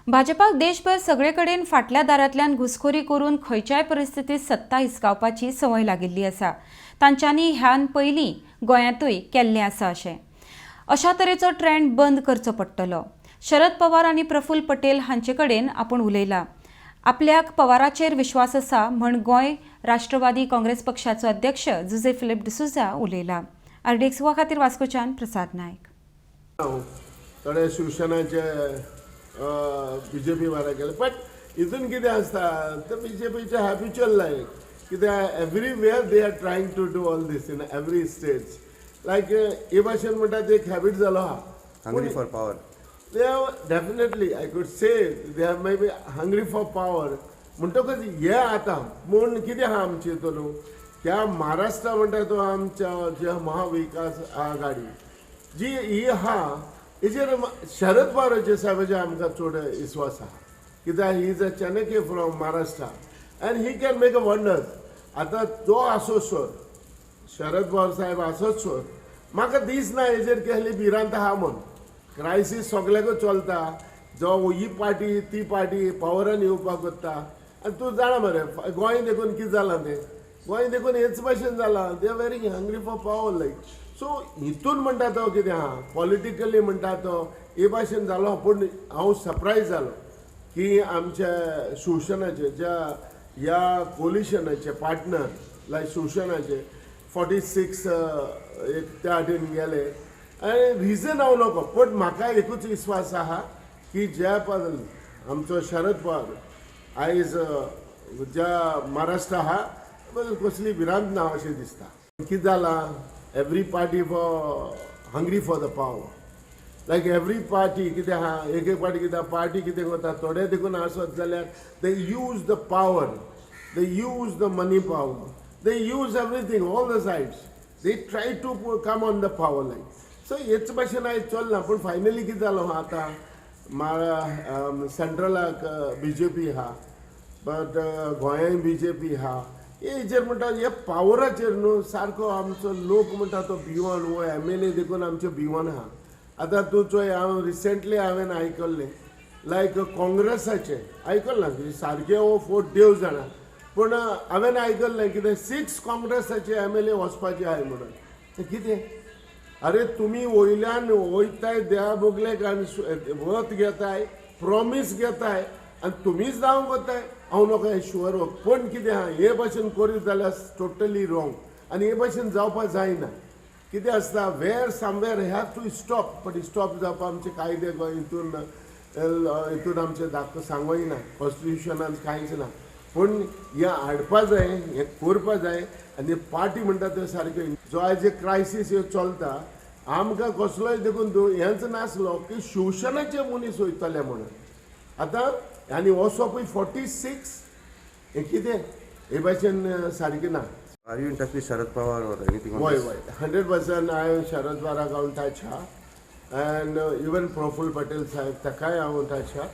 भाजपाक देशभर सगळे कडेन फाटल्या दारांतल्यान घुसखोरी करून खंयच्याय परिस्थितीत सत्ता हिसकावपाची संवय लागिल्ली आसा. तांच्यांनी ह्यान पयलीं गोंयांतूय केल्लें आसा अशें. अशा तरेचो ट्रेंड बंद करचो पडटलो. शरद पवार आनी प्रफुल्ल पटेल हांचे कडेन आपूण उलयला. आपल्याक पवाराचेर विश्वास आसा म्हण गोंय राष्ट्रवादी काँग्रेस पक्षाचो अध्यक्ष जुझे फिलीप डिसोझा उलयला. आरडीएक्स खातीर वास्कोच्यान प्रसाद नायक. थोडे शिवसेनाचे बीजेपी वारा गेले, बट हितून कितें आसता ते बीजेपीचे हॅबिच्युअल, लायक कित्याक everywhere they are trying to do all this in every states, like हे भाशेन म्हणटा ते एक हॅबीट जालो आहा. Hungry for power. They are definitely, I could say, they are maybe hungry for power. म्हणटकच हे आतां पूण कितें आहा आमचे हितून, ह्या महाराष्ट्रा म्हणटा तो आमच्या ज्या महाविकास आघाडी जी ही आहा, हेजेर शरद पवाराचे साहेबाचे आमकां चड विस्वास आहा, कित्याक he is a Chanakya from Maharashtra and he can make a wonders. आतां तो आसो सर, शरद पवार साहेब आसत सर, म्हाका दिसना हेजेर कसली भिरांत आहा म्हूण. क्रायसीस सगल्याकूच चलता, जो ही पार्टी ती पार्टी पावरान येवपाक कोत्ता. आनी तूं जाणा मरे, गोंय देखून कितें जालां तें, गोंय देखून हेच भाशेन जालां. They are very hungry for power, like so हितून म्हणटा तो कितें आहा, पॉलिटिकली म्हणटा तो हे भाशेन जालो. पूण हांव सरप्रायज जालो की आमच्या शिवसेनाचे ज्या ह्या कोलिशनाचे पार्टनर, लायक शिवसेनाचे 46 एक त्या वाटेन गेले. आनी रिजन हांव नको, पूण म्हाका एकूच विस्वास आहा की ज्या पद आमचो शरद पवार आयज ज्या महाराष्ट्र आहा, कसली भिरांत ना अशें दिसता. कितें जालां, every party for hungry for the power, like every party कितें आहा, एक एक पार्टी कितें पार्टी कितें करता, थोडे देखून आसत जाल्यार they use the power, they use the money power, they use everything, all the sides they try to come on the power line. So हेच भाशेन आयज चल्लां. पूण फायनली कितें जालो आहा आतां, सेंट्रलाक बीजेपी आहा, बट गोंयांय बीजेपी आहा. हेजेर म्हणटा, हे पावराचेर न्हू सारको आमचो लोक म्हणटा तो भिवन, हो एमएलए देखून आमचे भिवन आहा. आतां तूं चोय, हांव रिसेंटली हांवें आयकल्लें, लायक काँग्रेसाचें आयकलां, सारकें हो फोट देव जाणा, पूण हांवें आयकल्लें कितें 6 काँग्रेसाचे एमएलए वचपाचे आहाय म्हणून. तें कितें? अरे, तुमी वयल्यान वयताय देवा बगलेक आनी वत घेताय, प्रॉमीस घेताय आनी तुमीच जावंक वताय. हांव नोको हें शुअर. पूण कितें आहा, हे भाशेन करीत जाल्यार टोटली रॉंग आनी हे भाशेन जावपाक जायना. कितें आसता, where somewhere have to stop, but stop जावपा आमचे कायदे हितून हितून आमचे दाख सांगोय ना, कॉन्स्टिट्युशनान कांयच ना. पूण हें हाडपा जाय, हें करपा जाय. आनी पार्टी म्हणटा ते सारकें, जो आयज क्रायसीस ह्यो चलता, आमकां कसलोय देखून हेंच नासलो की शिवसेनाचे मनीस वयतले म्हणून. आतां आनी वचपूय 46, हें कितें, हे भाशेन सारकें ना. Are you in touch with Sharad Pawar or anything on वय this? वय, 100%. हांवें शरद पवाराक हांव टच आहा एंड इवन प्रफुल्ल पटेल साहेब ताकाय हांव टच आहा.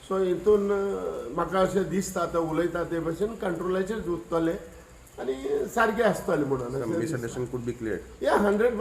सो हितून म्हाका अशें दिसता, आतां उलयता ते भशेन कंट्रोलाचेर उरतले आनी सारकें आसतलें म्हणून अशें दिसता. Misunderstanding could be cleared. या, 100.